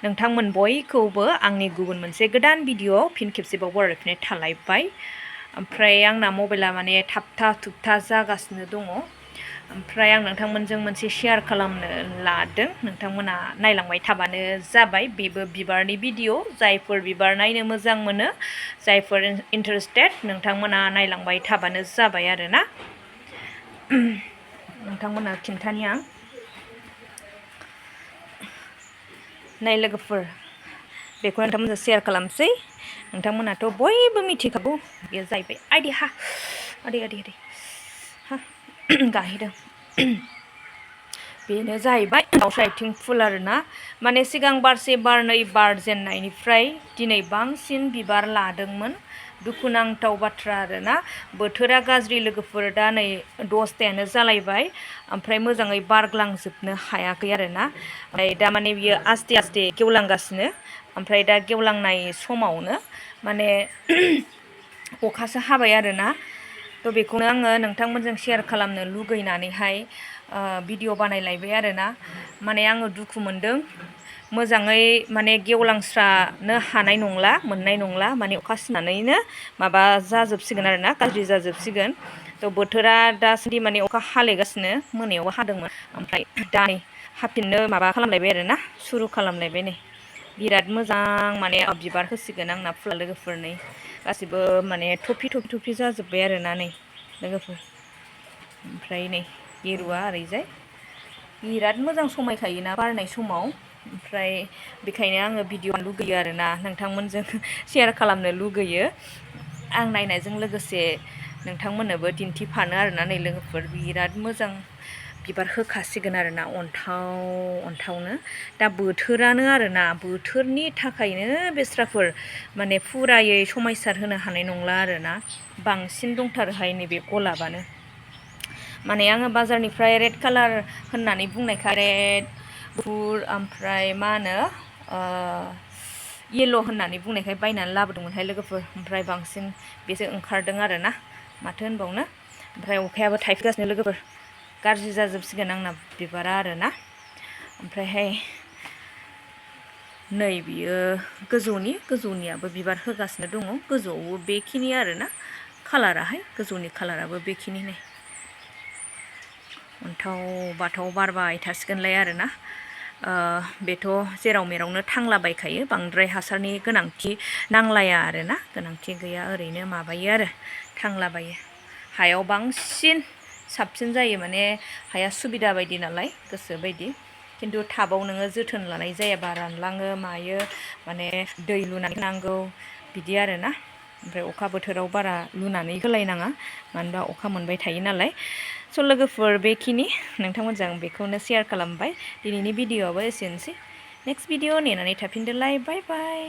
नोंथांमोन बयखौबो आंनि गुबुन मोनसे गोदान भिडिअ फिन खेबसेबाव बरायफिननाय थालायबाय। ओमफ्राय आंना मबाइला माने थाबथा थुबथा जागासिनो दङ। ओमफ्राय आं नोंथांमोनजों मोनसे शेयार खालामनो लादों, नोंथांमोना नायलांबाय थाबानो जाबाय। बेबो बिबारनि भिडिअ, जायफोर बिबार नायनो मोजां मोनो, जायफोर इन्टारेस्टेड, नोंथांमोना नायलांबाय थाबानो जाबाय आरोना। नोंथांमोना खिन्थानि आं नाय लोगोफोर, बेखौ नोंथांमोनजों शेयार खालामसै। नोंथांमोनाथ' बयबो मिथिखागौ, बेयो जाहैबाय आइदि हा गाहेदों। बेनो जाहैबाय दाउसा आथिं फुल आरोना। माने सिगां बारसे बारनै बारजेननायनिफ्राय दिनै बांसिन बिबार लादोंमोन। दुखुनांथाव बाथ्रा आरोना। बोथोरा गाज्रि लोगोफोर, दा नै 10थायानो जालायबाय, ओमफ्राय मोजाङै बारग्लांजोबनो हायाखै आरोना। ओमफ्राय दा माने बियो आस्थे आस्थे गेवलांगासिनो। ओमफ्राय दा गेवलांनाय समावनो माने अखासो हाबाय आरोना। थ' बेखौनो आङो नोंथांमोनजों शेयार खालामनो लुगैनानैहाय भिडिअ बानायलायबाय आरोना। माने आङो दुखु मोनदों, मोजाङै माने गेवलांस्रानो हानाय नंला, मोननाय नंला। माने अखा सिनानैनो माबा जाजोबसिगोन आरोना, गाज्रि जाजोबसिगोन। थ' बोथोरा दासान्दि माने अखा हालायगासिनो, मोनायावबो हादोंमोन, ओमफ्राय दा हाफिननो माबा खालामलायबाय आरोना, सुरु खालामलायबाय। नै बिराद मोजां माने बिबार होसिगोन आंना फुला लोगोफोर। नै गासिबो माने थफि जाजोब्बाय आरोना नै लोगोफोर। ओमफ्राय नै गेरुआ ओरैजाय बिराद मोजां समायखायोना बारनाय समाव। ओमफ्राय बेखायनो आङो भिडिअ लुगैयो आरोना, नोंथांमोनजों शेयार खालामनो लुगैयो। आं नायनायजों लोगोसे नोंथांमोननोबो दिन्थिफानो आरोना। नै लोगोफोर, बिराद मोजां बिबार होखासिगोन आरोना, अन्थावनो। दा बोथोरानो आरोना, बोथोरनि थाखायनो बेस्राफोर माने फुरायै समायसार होनो हानाय नंला आरोना। बांसिन दंथारोहाय नैबे गलाबानो। माने आङो बाजारनिफ्राय रेड कालार होननानै बुंनायखाय रेड, गुफुर, ओमफ्राय मा होनो येल' होननानै बुंनायखाय बायनानै लाबोदोंमोनहाय लोगोफोर। ओमफ्राय बांसिन बेसो ओंखारदों आरोना, माथो होनबावनो। ओमफ्राय अखायाबो थाइफैगासिनो लोगोफोर, गाज्रि जाजोबसिगोन आंना बिबारा आरोना। ओमफ्रायहाय नै बियो गोजौनियाबो बिबार होगासिनो दङ। गोजौआवबो बेखिनि आरोना कालाराहाय, गोजौनि कालाराबो बेखिनि। नै अन्थाव बाथाव बारबाय थासिगोनलाय आरोना। बेथ' जेराव मेरावनो थांलाबायखायो, बांद्राय हासारनि गोनांथि नांलाया आरोना, गोनांथि गैया, ओरैनो माबायो आरो थांलाबायो। हायाव बांसिन साबसिन जायो, माने हाया सुबिदा बायदि नालाय, गोसो बायदि। खिन्थु टाबाव नोङो जोथोन लानाय जायाबा रानलाङो मायो, माने दै लुनानै नांगौ बिदि आरोना। ओमफ्राय अखा बोथोराव बारा लुनानै होलायनाङा, मानो होनबा अखा मोनबाय थायो नालाय। स' लोगोफोर, बेखिनि नोंथांमोनजों बेखौनो शेयार खालामबाय। दिनैनि भिडिअ'आबो एसेनोसै। नेक्स्ट भिडिअ नेनानै थाफिनदोलाय। बाय बाय।